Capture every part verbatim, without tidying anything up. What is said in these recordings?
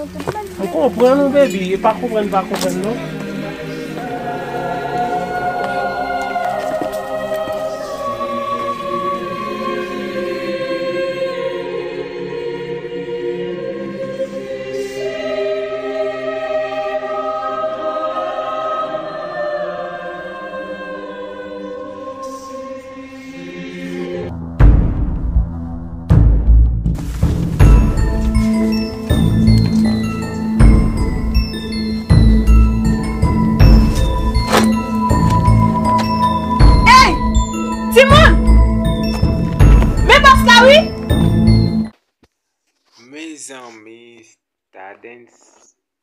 M konprann ou, baby. E pa konprann, pa konprann, non. Ey! Timoun! Men bòs la wi! Mezanmi, Stardens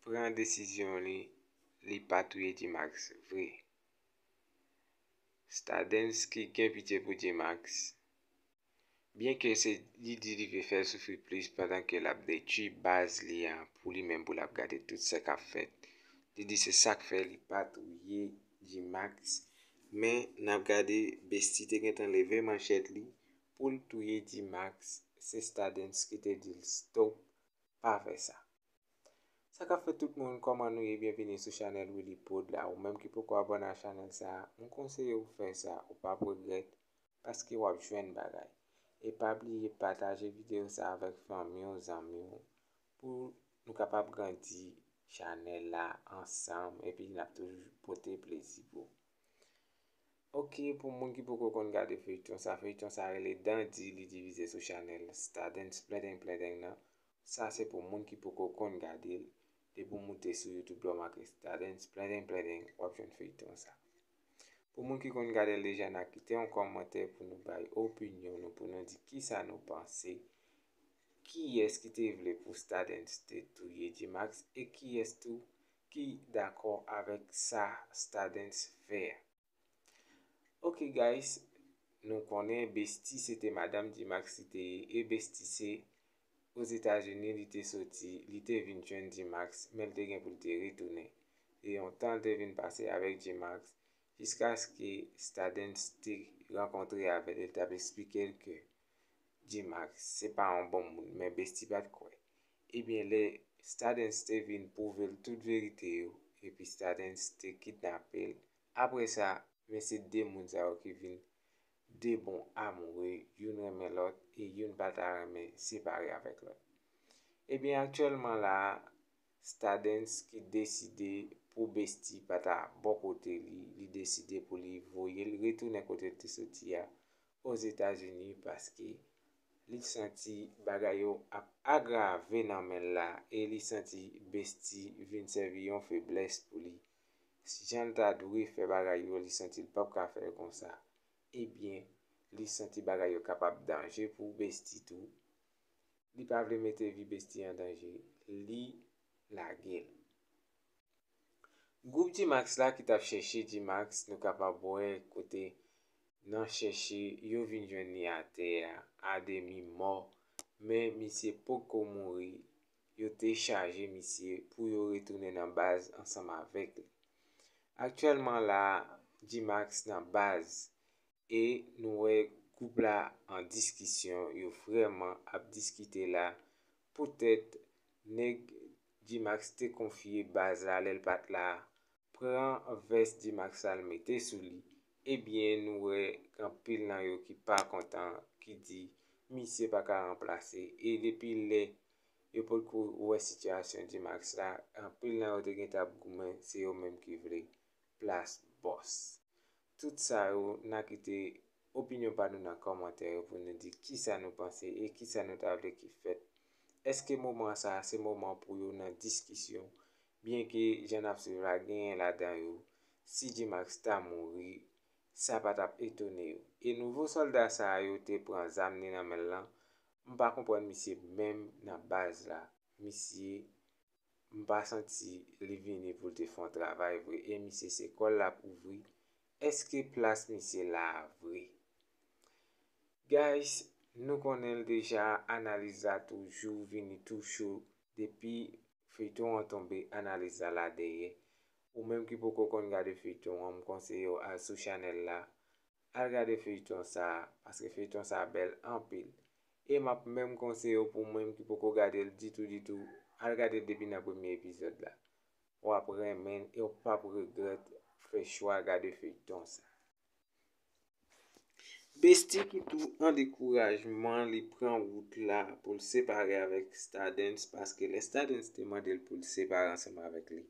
pran desizyon li, li pa touye G-Max vre. Stardens ki gen pitye pou G-Max, byenke se li di li vle fè l soufri plis pandan ke l ap detwi baz li a pou li menm, pou l ap gade tout sa k ap fèt. Li di se sa k fè li pa touye G-Max, men n ap gade Bestie te gentan leve manchèt li pou l touye G-Max, se Stardens ki te di l stop, pa fè sa. Sa k ap fèt tout moun, kòman nou ye? Byenvini sou chanèl Willy Prod la. Ou menm ki poko abòne a chanèl sa a, m konseye w fè sa, ou p ap regrèt, paske w ap jwenn bagay. E pa bliye pataje videyo sa a avèk fanmi w, zanmi w, pou nou kapab grandi chanèl la ansanm, epi n ap toujou pote plezi pou ou. Ok, pou moun ki poko konn gade feyton sa, feyton sa rele Dandi, li divize sou chanèl Stardens Plendeng Plendeng nan. Sa se pou moun ki poko konn gade l. Depi w moute sou YouTube la, w make Stardens Plendeng Plendeng, w ap jwenn feyton sa. Pou moun ki konn gade l deja, n a kite yon kòmantè pou nou bay opinyon nou, pou nou di kisa nou panse. Kiyès ki te vle pou Stardens te touye G-Max e kiyès tou ki dakò avèk sa Stardens fè a? Ok guys, nou konnen Bestie se te madanm G-Max li te ye, e Bestie se Ozetazini li te soti, li te vin jwenn G-Max, men l te gen pou l te retounen. E yon tan l te vin pase avèk G-Max, jiskaske Stardens te rankontre avè l, e l t ap eksplike l ke G-Max se pa yon bon moun, men Bestie pa t kwè. Ebyen, lè Stardens te vin pwouve l tout verite yo, epi Stardens te kidnape l, apre sa, men se de moun sa yo ki vin de bon amoure, youn renmen lòt e youn pa ta renmen separe avèk lòt. Ebyen, aktyèlman la a, Stardens ki deside pou Bestie pa ta bò kote li, li deside pou li voye l retounen kote l te soti a, Ozetazini, paske li santi bagay yo ap agrave nan men l la e li santi Bestie vin sèvi yon feblès pou li. Jan l ta dwe fè bagay yo, li santi l p ap ka fè l konsa. Ebyen, li santi bagay yo kapab danje pou Bestie tou. Li pa vle mete vi Bestie an danje. Li lage l. Gwoup G-Max la ki t ap chèche G-Max, nou kapab wè kote nan chèche yo vin jwenn li atè a, a demi mò, men misye poko mouri, yo te chaje misye pou yo retounen nan baz ansanm avèk li. Aktyèlman la, G-Max nan baz, e nou wè gwoup la an diskisyon, yo vrèman ap diskite la, poutèt nèg G-Max te konfye baz la lè l pa t la a, pran vès G-Max la l mete sou li, ebyen nou wè anpil nan yo ki pa kontan, ki di misye pa ka ranplase, e depi lè yo potko wè sitiyasyon G-Max la, anpil nan yo te gentan ap goumen, se yo menm ki vle plas bòs. Tout sa yo, n a kite opinyon pa nou nan kòmantè yo pou nou di kisa nou panse e kisa nou ta vle ki fèt. Èske moman sa a se moman pou yo nan diskisyon? Byenke jan n ap swiv la, genyen ladan yo, si G-Max ta mouri, sa pa t ap etone yo. E nouvo sòlda sa a yo te pran zam li nan men l lan, m pa konprann misye menm nan baz la. Misye, m pa santi li vini pou l te fè yon travay vre. E misye se kò l l ap ouvri. Èske plas misye la a vre? Guys, nou konnen l deja, analiz la toujou vini tou cho depi feyton an tonbe, analiz la la dèyè. Ou menm ki poko konn gade feyton an, m konseye w al sou chanèl la, al gade feyton sa a, paske feyton sa a bèl anpil. E m ap menm konseye w pou ou menm ki poko gade l ditou, ditou, Al gade l depi nan premye epizòd la. W ap renmen l e w p ap regrèt fè chwa gade feyton sa. Bestie ki tou an dekourajman, li pran wout la pou l separe avèk Stardens, paske lè Stardens te mande l pou l separe ansanm avèk li,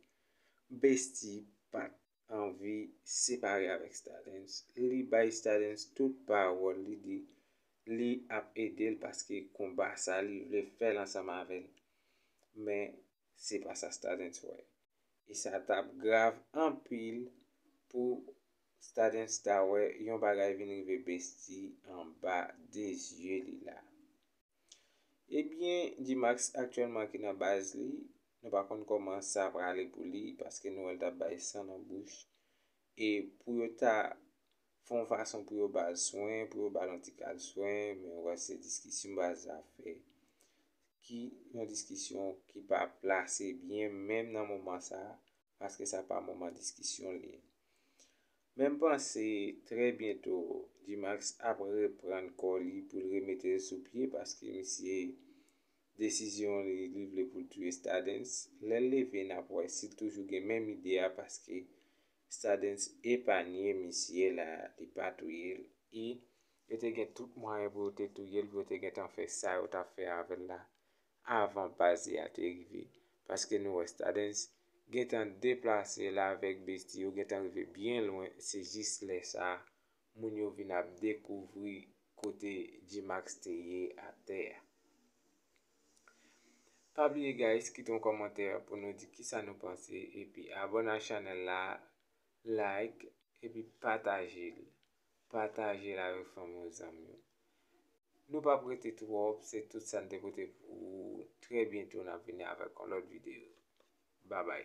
Bestie pa t anvi separe avèk Stardens. Li bay Stardens tout pawòl, li di li ap ede l paske konba sa li vle fè l ansanm avè l. Men se pa sa Stardens wè. E sa t ap grav anpil pou Stardens ta wè yon bagay vin rive Bestie anba de zye li la. Ebyen, G-Max aktyèlman ki nan baz li, nou pa konn kòman sa prale pou li, paske nou wè l t ap bay san nan bouch. E pou yo ta fè yon fason pou yo ba l swen, pou yo ba l yon ti kal swen, men ou wè se diskisyon baz la fè. Ki yon diskisyon ki pa plase byen, menm nan moman sa, paske sa pa moman diskisyon li ye. Men m panse trè byento, G-Max ap reprann kò li pou l remete l sou pye, paske misye, desizyon li, li vle pou l touye Stardens. Lè l leve, n ap wè si l toujou gen menm ide a, paske Stardens epanye misye la, li pa touye l. E yo te gen tout mwayen pou yo te touye l, pou yo te gentan fè sa yo t ap fè avè l la, avan baz li a te rive. Paske nou wè Stardens gentan deplase la avèk Bestie, yo gentan rive byen lwen, se jis lè sa a, moun yo vin ap dekouvri kote G-Max te ye atè a. Pa bliye guys, kite yon kòmantè pou nou di kisa nou panse, epi abòne ak chanèl la, like, epi pataje l. Pataje l avèk fanmi w, zanmi w. Nou p ap rete twòp, se tout sa n te pote pou ou. Trè byento n ap vini avèk yon lòt videyo. Babay.